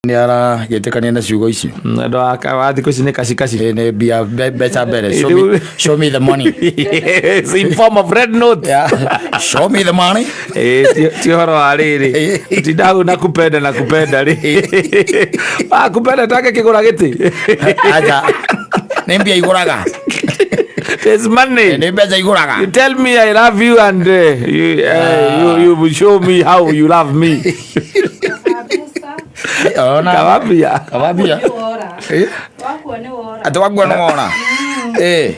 Nĩ aragĩtĩkania na ciugo icio. Andũ a thikũ ici nĩ kacikaci. Nĩ mbia mbeca mbere. Show me, show me the money. Yes, in form of red note. Yeah. Show me the money. Eh, ti ũhoro wa rĩrĩ tinda hau na kupenda na kupenda rĩ ah, kupenda take kĩgũra gĩtĩ. Acha. Nĩ mbia igũraga. There's money. Nĩ mbeca igũraga. You tell me I love you and you will show me how you love me. Ona. Kawambia. Kawambia. Nĩ wora. Nĩ wora. Atĩ wakua nĩ wora. Eh.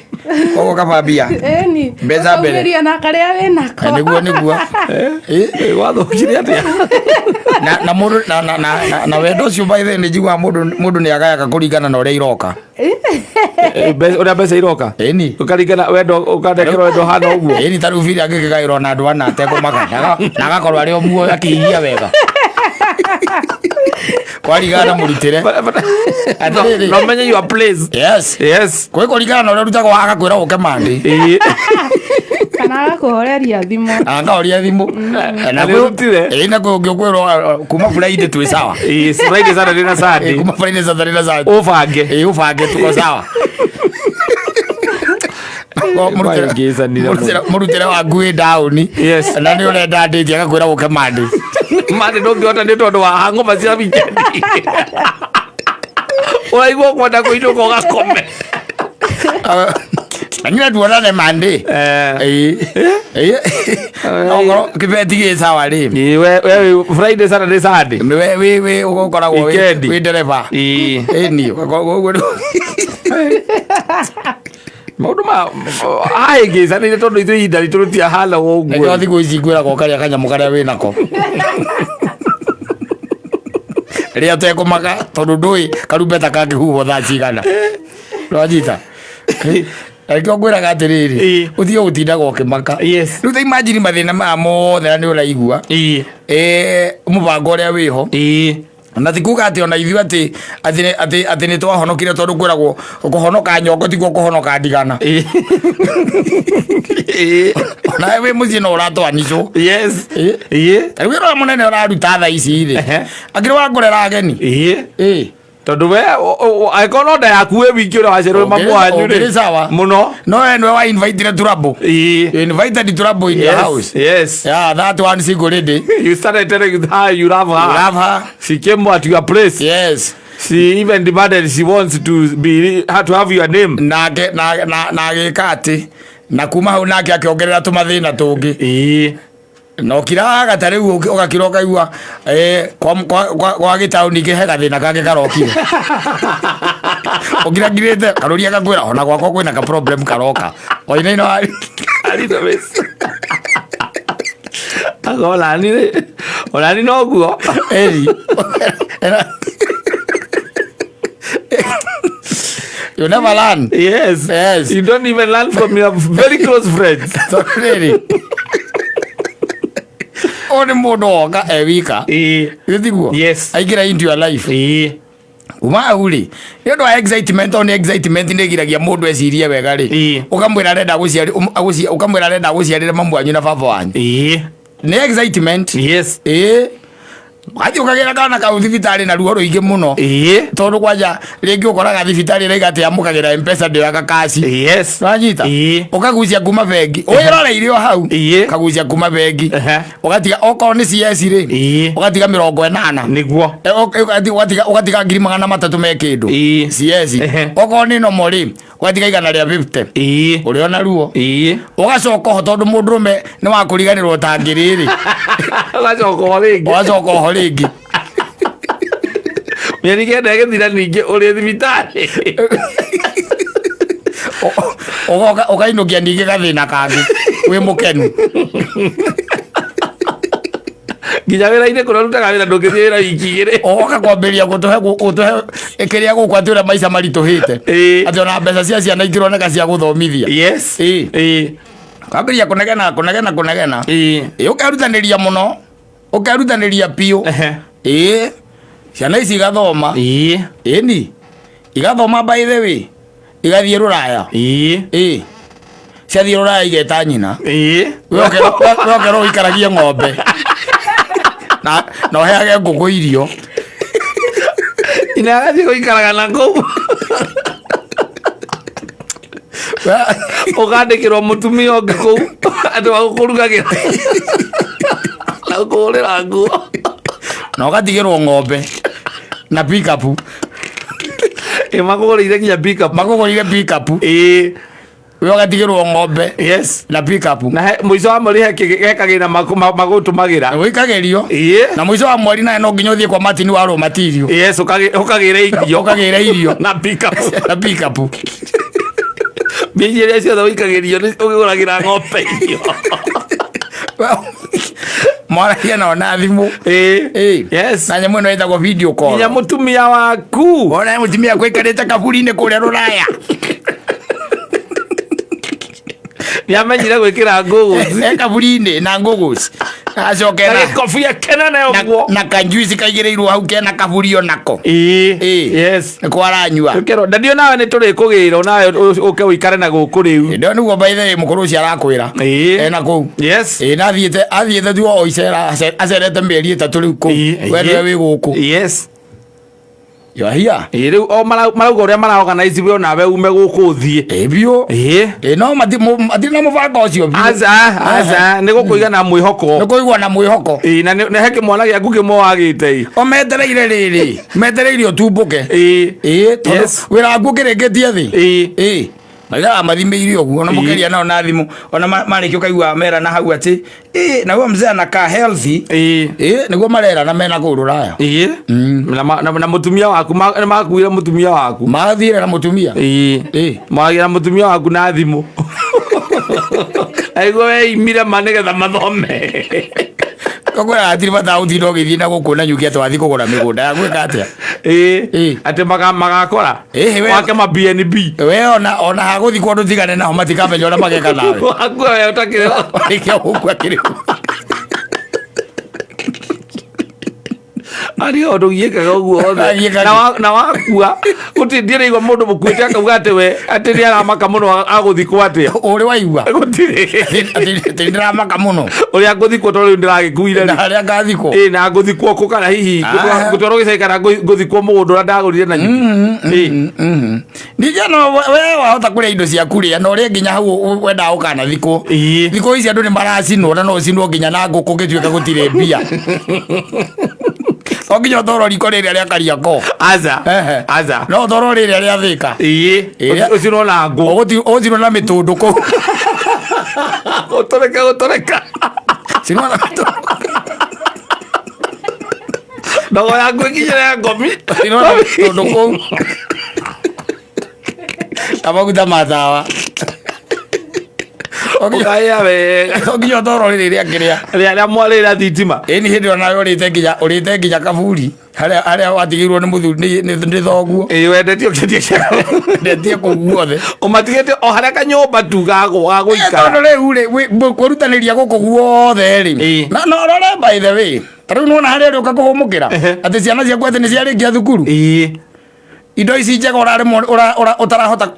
Koguo kabambia. Ĩni. Mbeca mbere. Ũkaumĩria na karĩa wĩ nako. Nĩguo nĩguo. Eh, wathũkire atĩa? Na na mũndũ na na na na wendo ũcio by the way nĩ njiguaga mũndũ mũndũ nĩ agayaga kũringana na ũrĩa iroka. Ũrĩa mbeca iroka. Ĩni. Ũkaringana wendo ũkandekerwo wendo hana ũguo. Ĩni ta rĩu biri angĩkĩgaĩrwo na andũ ana atekũmaka na agakorwo arĩ o muoyo akĩhiia wega. Kwaringana na mũrutĩre. Atĩrĩrĩ. No menye your place. Yes. Yes. Kwĩ kũringana na ũrĩa ũrutagwo agakwĩra ũke Monday. Ĩĩ. Kana agakũhoreria thimũ. Akahoria thimũ. Na nĩ ũrutire? Ĩĩ na kwĩ ũngĩ ũkwĩrwo kuma Friday twĩ sawa. Ĩĩ, Friday, Saturday na Sunday. Kuma Friday, Saturday na Sunday. Ũbange. Ĩĩ ũbange tuko sawa. Kwahĩngĩcanire mũno. Mũrutĩre waku wĩ ndaũni. Yes. Na nĩ ũrenda ndĩti agakwĩra ũke Monday. Monday ndũngĩhota nĩ tondũ wa hangover cia weekend. Ũraigua ũkwenda kũinũka ũgakome. Na nyina tuonane Monday. Eh. Ĩĩ. Ĩĩ. Okorwo kĩbeti gĩ sawa rĩ. Ĩĩ, we Friday, Saturday, Sunday. We we we ũgũkoragwo wĩ Weekend. wĩ ndereba. Ĩĩ. Ĩni ũgakorwo ũguo. Maũndũ ma ahĩngĩcanĩire tondũ ithuĩ ihinda ritũ rĩtiahana Nĩkĩo ũguo. thikũ ici ngwĩraga ũkarĩa kanyamũ karĩa wĩ nako. Rĩa ũtekũmaka tondũ ndũĩ karumbeta kangĩhuhwo thaa cigana. Nĩwanyita? Na nĩkĩo ngwĩraga atĩrĩrĩ, Ĩĩ. ũtige gũtindaga ũkĩmaka. Yes. Rĩu ta imagine mathĩna maya mothe na nĩ ũraigua. Ĩĩ. Eh, mũbango ũrĩa wĩho. Ĩĩ. Na ti kuga atĩ ona ithuĩ atĩ atĩ atĩ atĩ nĩ twahonokire tondũ kwĩragwo kũhonoka nyongo tiguo kũhonoka ndigana. Ĩĩ. Ĩĩ. Onawe wĩ mũciĩ no ũratwanicwo. Yes. Ĩĩ. Ĩĩ. Ta rĩu wĩra ũrĩa mũnene ũraruta thaa ici rĩ, Ehe. akĩrĩ wa kũrera ageni. Ĩĩ. Ĩĩ. Tondũ we angĩkorwo no nda yaku wĩ wiki ũrĩa waciarwo mamu wanyu Ũngĩrĩ sawa. mũno. No we nĩwe wa invitire trouble. Ĩĩ. You invited trouble in your Yes. house. Yes. Yeah, that one single lady. You started telling her you love her. You love her. She came at your place. Yes. She even demanded she wants to be her to have your name. Nake na na na agĩka atĩ na kuma hau nake akĩongerera tũmathĩna tũngĩ. Ĩĩ. Na ũkiraga ta rĩu ũgakira ũkaigua eh, kwa kwa kwa, kwa gĩtaũni kĩhe gathĩna kangĩ karokire. Ũkirangirĩte karũria gakwĩra ona gwakwa kwĩna ka problem karoka. Oinaina wa Elizabeth. Aga onani rĩ. Onani noguo. Eri. You never learn. Yes. Yes. You don't even learn from your very close friends. So rĩrĩ. Ũyũ nĩ mũndũ woka e wika. Ĩĩ. Githĩ tiguo? Yes. Aingĩra into your life. Ĩĩ. Kuma hau rĩ, nĩ ũndũ wa excitement tondũ nĩ excitement nĩ ĩgiragia mũndũ ecirie wega rĩ. Ĩĩ. Ũkamwĩra arenda gũciari ũkamwĩra arenda gũciarĩre mamu wanyu na baba wanyu. Ĩĩ. Nĩ excitement. Yes. Ĩĩ. Wathiĩ ũkagĩra kana kau thibitarĩ na ruo rũingĩ mũno. Ĩĩ. Tondũ kwanja rĩngĩ ũkoraga thibitarĩ ĩraiga atĩ amũkagĩra mpesa ndĩoyaga kaci. Yes. Wanyita? Ĩĩ. Ũkagucia kuma bengi. Wĩroreire o hau. Ĩĩ. Ũkagucia kuma bengi. Ehe. Ũgatiga okorwo nĩ CS rĩ. Ĩĩ. Ũgatiga 80. Nĩguo. Eh, ũgatiga 300,000 me kĩndũ. Ĩĩ. CS. Ehe. Okorwo nĩ nomo rĩ, ũgatiga 150. Ĩĩ. Ũrĩ ona ruo. Ĩĩ. Ũgacoka oho tondũ mũndũrũme nĩ wa kũriganĩrwo ta ngĩrĩ rĩ. Ũgacoka o rĩngĩ. Ũgacoka oho rĩngĩ. Mĩeri kenda ĩgĩthira ningĩ ũrĩ thibitarĩ. Ũgoka ũkainũkia ningĩ gathĩna kangĩ wĩ mũkenu. Nginya wĩra-inĩ kũrĩa ũrutaga wĩra ndũngĩthiĩ wĩra wiki igĩrĩ. Ũgoka kwambĩrĩria gũtũhe gũtũhe kĩrĩa gũkũ atĩ ũrĩa maica maritũhĩte. Ĩĩ. Atĩ ona mbeca cia ciana itironeka cia gũthomithia. Yes. Ĩĩ. Ĩĩ. Kwambĩrĩria kũnegena kũnegena kũnegena. Ĩĩ. Ĩĩ ũkerutanĩria mũno. Ũkerutanĩria biũ. Ehe. Ĩĩ. Ciana ici igathoma. Ĩĩ. Ĩni. Igathoma by the way. Igathiĩ rũraya. Ĩĩ. Ĩĩ. Ciathiĩ rũraya igeta nyina. Ĩĩ. We ũkerwo ũikaragie ng'ombe. Na na ũheage ngũkũ irio. Nyina agathiĩ gũikaraga na kũu, ũkandĩkĩrwo mũtumia ũngĩ kũu atĩ wa gũkũrugagĩra na gũkũhũrĩra nguo. Na ũgatigĩrwo ng'ombe na pickup. Ĩ, makũgũrĩire nginya pickup? Makũgũrĩire pickup. We ũgatigĩrwo ng'ombe na pickup. Na mũico wa mweri he kagĩna magũtũmagĩra. Wĩkagĩrio. Na mũico wa mweri nawe no nginya ũthiĩ kwa Martin wa raw material. Yes, ũkagĩre irio. Ũkagĩre irio. Na pickup. Na pickup. Mbia iria ciothe ũikagĩrio nĩ ũgĩgũragĩra ng'ombe irio. Mwaragia nao na thimũ. Na nyamũ ĩno ĩtagwo video call. Nginya mũtumia waku. Ona mũtumia kũikarĩte kaburi-inĩ kũrĩa rũraya. Nĩ amenyire gwĩkĩra ngũgũ. E kaburi-inĩ na ngũgũ acoke na gĩkobia kĩnene ũguo. Na kanjuici kaigĩrĩirwo hau kena kaburi onako. Yes. Nĩko aranyua. Tũkerwo ndadio nawe nĩ tũrĩkũgĩra nawe ũke ũikare na gũkũ rĩu. Ndio nĩguo by the way mũkũrũ ũcio arakwĩra. Ena kũu. Yes. Ĩĩ, na athiĩte tu o icera, acerete mĩeri 3 rĩu kũu. We nĩwe wĩ gũkũ. Yes. You are here. Ĩĩ, rĩu o marauga ũrĩa maraorganize we onawe ume gũkũ ũthiĩ. Ĩĩ biũ. Ĩĩ, no matirĩ na mũbango ũcio biũ. Aca, aca, nĩ gũkũiga na mwĩhoko. Nĩ kũigwo na mwĩhoko. Ĩĩ, na nĩ he kĩmwana gĩaku kĩmwe wagĩte ĩ. O metereire rĩrĩ, metereire ũtumbũke. Ĩĩ. Ĩĩ, tondũ Yes. wĩra waku ũkĩrĩkĩtie thĩ. Ĩĩ. Ĩĩ. Maithaga mathimĩire ũguo, ona mũkĩaria nao na thimũ, ona marĩkia ũkaigua merana hau atĩ, ĩĩ, na huyo mzee anakaa healthy. Ĩĩ. Ĩĩ, nĩguo marerana mena kũu rũraya. Ĩĩ. Na mũtumia waku, nĩ makuire mũtumia waku. Mathire na mũtumia. Ĩĩ. Ĩĩ. Maragia na mũtumia waku na thimũ. Aigua weimire ma nĩgetha mathome. Koguo hatirĩ bata gũtinda ũgĩthiĩ na gũkũ na nyuki atĩ wathiĩ kũgũra mĩgũnda ya gwĩka atĩa? Ĩĩ. Ĩĩ. Atĩ magakora. Ĩĩ, we- Wake ma BNB. We ona hagũthiĩ kũndũ tigane nao matikamenya ũrĩa mageka nawe. Wakua we ũtakĩrĩ. Warĩkia gũkua kĩrĩu. Arĩ ũndũ giĩkaga ũguo othe. Giĩkaga. Na wakua gũtirĩ ndĩraigua mũndũ mũkuĩte akauga atĩ we atĩ nĩ aramaka mũno agũthikwo atĩa. Ũrĩ waigua? Gũtirĩ. Atĩ ndĩramaka mũno. Ũrĩa ngũthikwo tondũ rĩu ndĩragĩkuire Na rĩ. harĩa ngathikwo. Ĩĩ, na ngũthikwo kũ kana hihi ngũtwarwo gĩcagi kana ngũthikwo mũgũnda ũrĩa ndagũrire na nyuki. Ĩĩ. Ningĩ no we wahota kũrĩa indo ciaku rĩa na ũrĩe nginya hau wendaga ũkanathikwo. Ĩĩ. Thikũ ici andũ nĩ maracinwo na no ũcinwo nginya na ngũkũ ũngĩtuĩka gũtirĩ mbia. No nginya ũtwarwo riko rĩrĩa rĩa Kariakoo. Aca. Ehe. Aca. No ũtwarwo rĩrĩa rĩa Thĩka. Ĩĩ. Ĩrĩa- Ũcinwo na ngũ. Ũgũcinwo na mĩtũndũ kũu. Gũtũrĩka gũtũrĩka. Cinwo na mĩtũndũ. Ndogo yaku ĩkinyĩre ya ngomi. Cinwo na mĩtũndũ kũu. Na maguta ma tawa. Ũkaĩa wega. No nginya ũtwarwo rĩrĩ rĩa kĩrĩa. Rĩa rĩa mwarĩ rĩa thitima. Ĩni hĩndĩ ĩyo nawe ũrĩte nginya kaburi harĩa watigĩirwo nĩ mũthuri nĩ thoguo. Ĩĩ, wendetie ũkĩendia cia. Wendetie kũu guothe. Ũmatigĩte o harĩa kanyũmba tu ga gũikara. Tondũ rĩu rĩ, kwĩrutanĩria gũkũ guothe rĩ. Ĩĩ. Na no rore by the way. Ta rĩu nĩwona harĩa ũrĩũka kũhũmũkĩra. Atĩ ciana ciaku atĩ nĩ ciarĩkia thukuru. Ĩĩ. Indo ici njega ũraremwo, ũtarahota,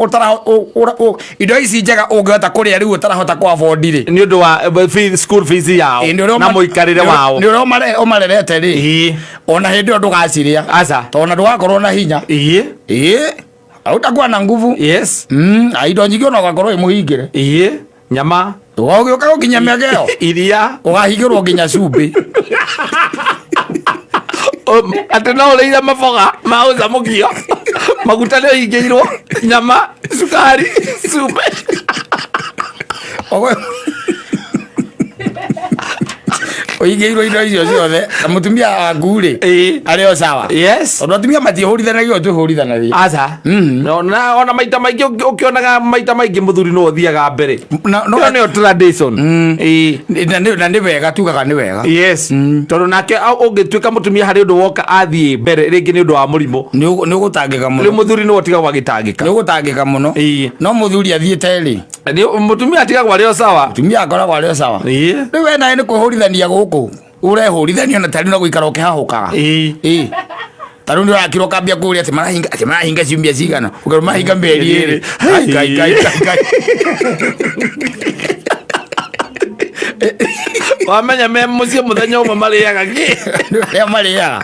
indo ici njega ũngĩhota kũrĩa rĩu ũtarahota kũ afford rĩ. Nĩ ũndũ wa school fees yao Ĩĩ, nĩ ũrĩa na mũikarĩre wao. Nĩ ũrĩa ũmarerete rĩ. Ĩĩ. Ona hĩndĩ ĩyo ndũgacirĩa. Aca. Tondũ ona ndũgakorwo na hinya. Ĩĩ. Ĩĩ. Hautakuwa na nguvu. Yes. Indo nyingĩ ona ũgakorwo wĩ mũhingĩre. Ĩĩ. Nyama. Ũgĩũka gũkinya mĩaka ĩyo. Iria. Ũgahingĩrwo nginya cumbĩ. Atĩ no ũrĩire maboga ma ũcamũkio. Maguta nĩ ũhingĩirwo. Nyama, cukari, cumbĩ. Ũhingĩirwo indo icio ciothe. Na mũtumia waku rĩ, Ĩĩ. arĩ o sawa. Yes. Tondũ atumia matiĩhũrithanagia ũũ twĩhũrithanagia. Aca. Ona maita maingĩ ũkĩonaga maita maingĩ mũthuri no ũthiaga mbere. Na, no, Ĩyo nĩyo tradition. Ĩĩ. Na nĩ wega, tugaga nĩ wega. Yes. Tondũ nake ũngĩtuĩka mũtumia harĩ ũndũ woka athiĩ mbere rĩngĩ nĩ ũndũ wa mũrimũ. Nĩ ũgũtangĩka mũno. Rĩu mũthuri nĩwe ũtigagwo agĩtangĩka. Nĩ ũgũtangĩka mũno. Ĩĩ. No mũthuri athiĩte rĩ. Nĩ mũtumia atigagwo arĩ o sawa. Mũtumia akoragwo arĩ o sawa. Ĩĩ. Rĩu we nawe nĩ kwĩhũrithania gũkũ. Ũrehũrithania na tarĩu no gũikara ũkĩhahũkaga. Ĩĩ. Ĩĩ. Tarĩu nĩ ũrakira ũkambia kũũria atĩ marahinga, atĩ marahinga ciumia cigana. Ũkerwo marahinga mĩeri ĩĩrĩ. Ngai, Ngai, Ngai, Ngai, Ngai. Wamenya me mũciĩ mũthenya ũmwe marĩaga kĩ? Nĩ ũrĩa marĩaga.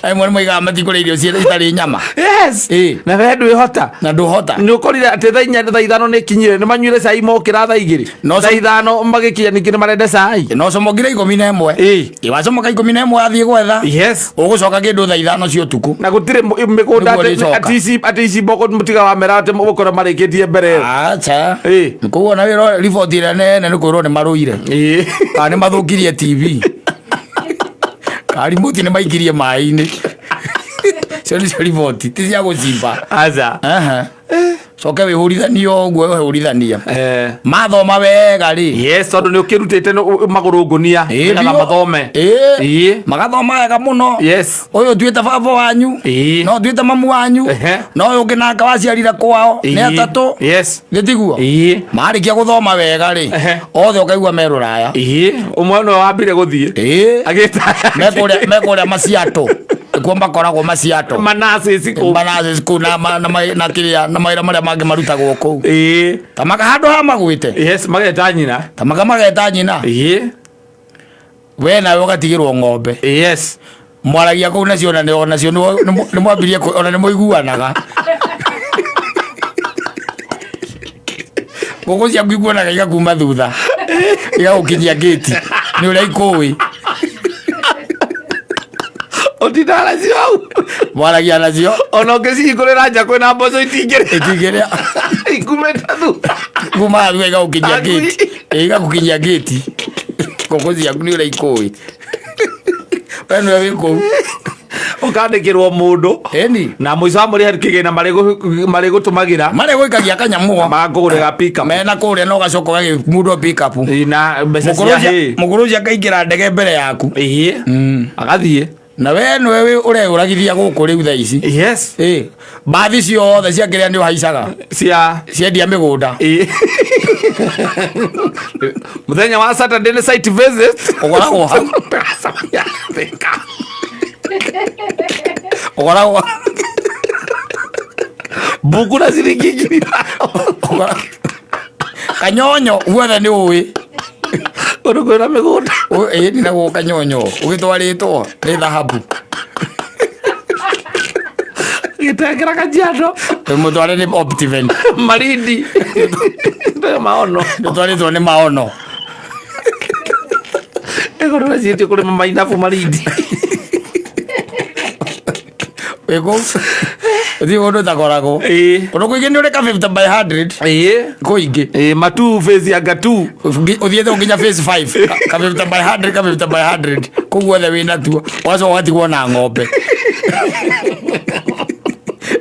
Amwe nĩ moigaga matikũrĩa irio itarĩ nyama. Yes. Ĩ. Na we ndwĩhota. Na ndũhota. Nĩ ũkorire atĩ thaa 4, thaa 5 nĩ kinyire, nĩ manyuire cai, mokĩra thaa 2. No Thaa 5 magĩkinya ningĩ nĩ marenda cai. No comokire 11. Ĩ. Ĩ, wacomoka 11 athiĩ gwetha. Yes. Ũgũcoka kĩndũ thaa 5 cia ũtukũ. Na gũtirĩ mĩgũnda. Nĩguo atĩ rĩcoka. atĩ ici mboko mũtiga wamera atĩ mũgũkorwo marĩkĩtie mbere ĩyo. Acha. Ĩ. Koguo na wĩra riboti ĩrĩa nene nĩ kwĩrwo nĩ marũire. Ĩ. Kana nĩ mathũkirie TV. Kana remote nĩ maikirie maĩ-inĩ. Cio nĩcio riboti, ti cia gũcimba. Aca. Aha. Coke wĩhũrithanie o ũguo wehũrithania. Eh. Mathoma wega rĩ. Yes, tondũ nĩ ũkĩrutĩte magũrũ ngũnia Ĩ, nĩgetha biũ. mathome. Ĩ. Ĩ. Magathoma wega mũno. Yes. Ũyũ ũtuĩte baba wanyu. Ĩ. No ũtuĩte mamu wanyu. Ehe. No ũyũ ũngĩ nake waciarire kwao. Nĩ Ĩ. atatũ. Yes. Nĩ tiguo? Ĩ. Marĩkia gũthoma wega rĩ. Ehe. Othe ũkaigua me rũraya. Ĩ. Ũmwe nĩwe wambire gũthiĩ. Ĩ. Agĩta. Mekũrĩa maciatũ. Nĩkuo makoragwo maciatũ. Manasi kũu. Manasis kũu na na kĩrĩa na mawĩra marĩa mangĩ marutagwo kũu. Ĩ. Tamaka handũ ha magwĩte. Yes, mageta nyina. Tamaka mageta nyina. Ĩ. We nawe ũgatigĩrwo ng'ombe. Yes. Mwaragia kũu nacio na onacio nĩ mwambirie ona nĩ mũiguanaga. Ngũkũ ciaku ikuonaga igakuma thutha. Igagũkinyia ngĩti. Nĩ ũrĩa ikũĩ. Ũtindaga nacio hau. Mwaragia nacio. Ona ũngĩcihingũrĩra nja kwĩna mboco itingĩrĩa. Itingĩrĩa. Ikumĩte thutha. Kumaga thutha igagũkinyia Agui. ngĩti. Igagũkinyia ngĩti. Ngũkũ ciaku nĩ ũrĩa ikũĩ. We nĩwe wĩ kũu. Ũkandĩkĩrwo mũndũ. Ĩni. Na mũico wa mweri harĩ kĩgĩna marĩgũtũmagĩra. Marĩa gũikagia kanyamũ. Magakũgũrĩra pick up. Mena kũrĩa na ũgacoka ũgakĩmundwo pick up. Ĩ, na mbeca cia hĩ. Mũkũrũ ũcio akaingĩra ndege mbere yaku. Ĩ. Agathiĩ. Na we nĩwe ũreyũragithia gũkũ rĩu thaa ici. Yes. Ĩ, mbathi ciothe cia kĩrĩa nĩ ũhaicaga. Cia. Ciendia mĩgũnda. Ĩ. Mũthenya wa Saturday nĩ site visit. Ũkoragwo hau. Thika. Ũkoragwo Mbuku na ciringi 5,000. Kanyonyo guothe nĩ ũĩ. Kũndũ kwĩna mĩgũnda. Ĩ nĩ naguo kanyonyo ũgĩtwarĩtwo nĩ thahabu. Gĩtengera Kajiado. Mũtware nĩ Optiven. Malindi. Nĩ maono. Ũtwarĩtwo nĩ maono. Ĩgũrũ ciĩtio kũrĩma mainabu Malindi. Wĩ kũu. Ũthiĩ kũndũ ũtakoragwo. Ĩ. Kũndũ kũingĩ nĩ ũrĩ ka 50 by 100. Ĩ. Kũingĩ. Ĩ, matu phase ya gatu. Ũthiĩte nginya phase 5. Ka 50 by 100, ka 50 by 100. Kũu guothe wĩ natuo. Ũgacoka ũgatigwo na ng'ombe.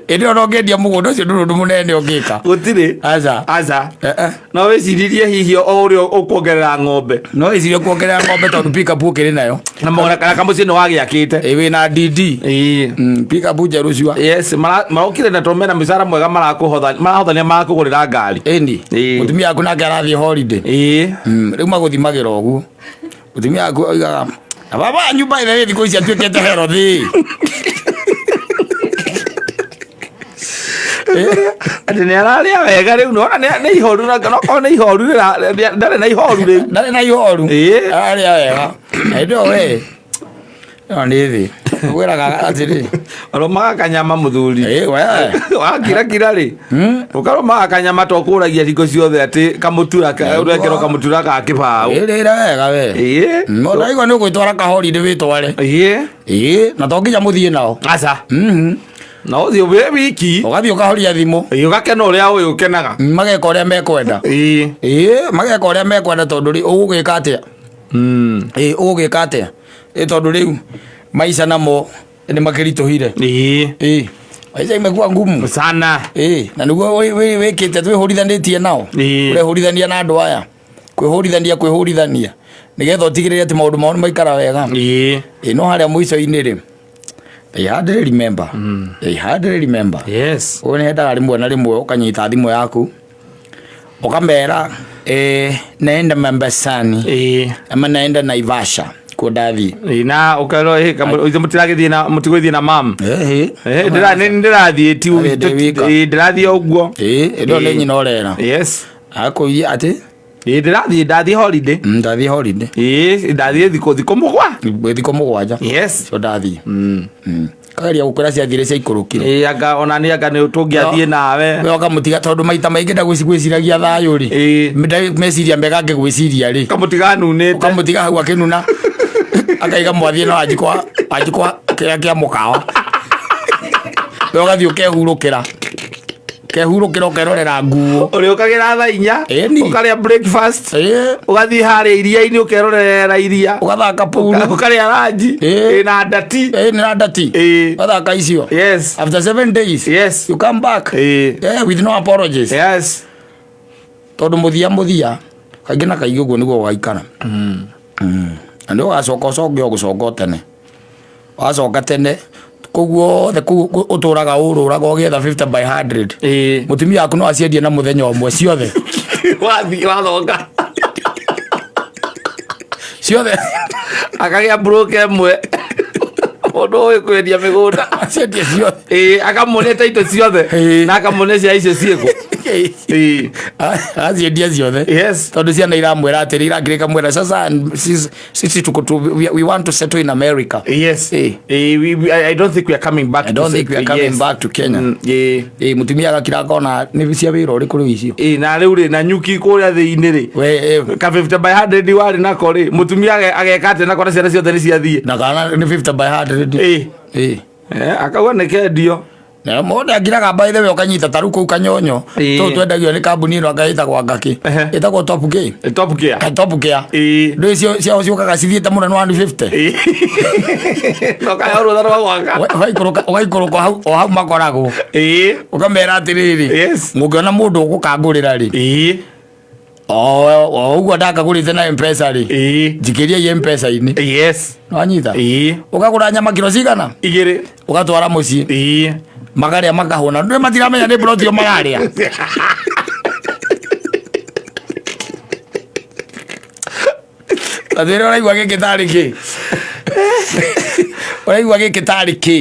Ĩndĩ ona ũngĩendia mũgũnda ũcio ndũrĩ ũndũ mũnene ũngĩka. Gũtirĩ. Aca. Aca. Eh, eh. No wĩciririe hihi o ũrĩa ũkuongerera ng'ombe. No ĩcirie kuongerera ng'ombe tondũ pick up ũkĩrĩ nayo. Na mũgũnda kana kamũciĩ nĩ wagĩakĩte. Ĩ wĩna DD. Ĩ. Pick up njerũ cua. Yes, marokire na tondũ mena mĩcara mwega marahothania marakũgũrĩra ngari. Ĩni. Ĩ. Mũtumia waku nake arathiĩ holiday. Ĩ. Rĩu magũthimagĩra ũguo. Mũtumia waku oigaga na baba wanyu by the way thikũ ici atuĩkĩte herothi. Atĩ nĩ ararĩa wega rĩu nona nĩ ihoru na no nĩ ihoru ndarĩ na ihoru rĩu. Ndarĩ na ihoru. Ĩ. Ararĩa wega. Na hĩndĩ ĩyo we ĩyo nĩ thĩ. Ngwĩraga atĩrĩ. Ũrũmaga kanyama mũthuri. Ĩ we. Wakirakira rĩ. Ũkarũmaga kanyama to kũragia hingo ciothe atĩ kamũtura ũrekĩrwo kamũtura ga kĩbaũ. Wĩrĩre wega we. Ĩ. No ndaigua nĩ ũgwĩtwara ka holiday wĩtware. Ĩ. Ĩ na to nginya mũthiĩ nao. Aca. Na ũthiĩ wĩ wiki. Ũgathiĩ ũkahoria thimũ. Ĩ, ũgakena ũrĩa ũyũ ũkenaga. Mageka ũrĩa mekwenda. Ĩ. Ĩ mageka ũrĩa mekwenda tondũ rĩ ũgũgĩka atĩa? Ĩ ũgũgĩka atĩa? Ĩ tondũ rĩu maica namo nĩ makĩritũhire. Ĩ. Ĩ maica imekuwa ngumu. Sana. Ĩ na nĩguo wĩkĩte twĩhũrithanĩtie nao. Ĩ. Ũrehũrithania na andũ aya. Kwĩhũrithania nĩgetha ũtigĩrĩre atĩ maũndũ mao nĩ maikara wega. Ĩ. Ĩ no harĩa mũico-inĩ rĩ they hardly remember. They hardly remember. Yes. Ũguo nĩ hendaga rĩmwe na rĩmwe ũkanyita thimũ yaku ũkamera naenda Mombasani Ĩ. ama naenda Naivasha kuo ndathiĩ. Ĩ, na ũkerwo ĩ mũtiragĩthiĩ na mũtigũthiĩ na mam. Ĩhĩ. Eh, nĩ ndĩrathiĩ ti Arĩ ndĩ wika. ĩ, ndĩrathiĩ o ũguo. Ĩ ĩndĩ ĩyo nĩ nyina ũrera. Yes. Akũiye atĩ Ĩĩ, ndĩrathiĩ, ndathiĩ holiday. Ndathiĩ holiday. Ĩĩ, ndathiĩ thikũ 7. Thikũ 7. Yes. Cio ndathiĩ. Kageria gũkwĩra ciathire ciaikũrũkire. Ĩĩ, anga ona nĩ anga nĩ tũngĩathiĩ nawe. We ũkamũtiga tondũ maita maingĩ ndagwĩciragia thayũ rĩ. Ĩĩ. Meciria mega angĩgwĩciria rĩ. Kamũtiga nunĩte. Ũkamũtiga hau akĩnuna. Akaiga mwathiĩ na wanjikwa wanjikwa kĩrĩa kĩa mũkawa. We ũgathiĩ ũkehurũkĩra. Ũkehurũkĩra ũkerorera nguo. Ũrĩũkagĩra thaa 4. Ĩni. Ũkarĩa breakfast. Ĩĩ. Ũgathiĩ harĩa iria-inĩ ũkerorera iria. Ũgathaka pool. Ũkarĩa ranji. Ĩĩ. Ĩna ndati. Ĩĩ nĩ na ndati. Ĩĩ. Ũgathaka icio. Yes. After 7 days. Yes. You come back. Ĩĩ. Yeah, with no apologies. Yes. Tondũ mũthia mũthia kaingĩ na kaingĩ ũguo nĩguo gũgaikara. Na nĩ ũgacoka ũcoke o gũcoka o tene. Wacoka tene kũu guothe kũu ũtũraga ũrũraga ũgĩetha 50 by 100. Ĩĩ. Mũtumia waku no aciendie na mũthenya ũmwe ciothe. Wathiĩ wathonga. Ciothe. Akagĩa broker ĩmwe. Mũndũ ũyũ kwendia mĩgũnda. Aciendie ciothe. Ĩĩ, akamuonia taito ciothe. Ĩĩ. Na akamuonia cia icio ciĩkũ. Ĩĩ. Aciendia ciothe. Yes. Tondũ ciana iramwĩra atĩrĩ irakĩrĩka mwĩra sasa sisi tuko tu, we want to settle in America. Yes. Ĩĩ. Ĩĩ, I don't think we are coming back. I don't think we are coming Yes. back to Kenya. Ĩĩ. Ĩĩ, mũtumia agakira akona nĩ cia wĩra ũrĩkũ rĩu icio. Ĩĩ, na rĩu rĩ na nyuki kũrĩa thĩ-inĩ rĩ. We ĩ, Ka 50 by 100 warĩ nako rĩ, mũtumia ageka atĩa nako na ciana ciothe nĩ ciathiĩ. na kana nĩ 50 by 100. Ĩĩ. Ĩĩ. Eh, akauga nĩ kendio. Na mũndũ angiraga by the way ũkanyita ta rĩu kũu kanyonyo Ĩĩ. tũu twendagio nĩ kambuni ĩno anga ĩtagwo ngakĩ. Ehe. Ĩtagwo Top Gear. Top Gear. Top Gear. Ĩĩ. Ndũĩ cio ciao ciũkaga cithiĩte mũno nĩ 150. Ĩĩ. No kaya rũtha rwa gwaka. Ũgaikũrũka hau o hau makoragwo. Ĩĩ. Ũkamera atĩrĩrĩ. Yes. Mũngĩona mũndũ ũgũkangũrĩra rĩ. Ĩĩ. O ũguo ndakagũrĩte na M-Pesa rĩ. Ĩĩ. Njikĩriai M-Pesa-inĩ. Yes. Wanyita? Ĩĩ. Ũkagũra nyama kiro cigana? 2. Ũgatwara mũciĩ. Ĩĩ. Makarĩa makahũna. Ndũĩ matiramenya nĩ plot ĩyo mararĩa. Atĩrĩ ũraigua gĩkĩ tarĩ kĩ? Ũraigua gĩkĩ tarĩ kĩ?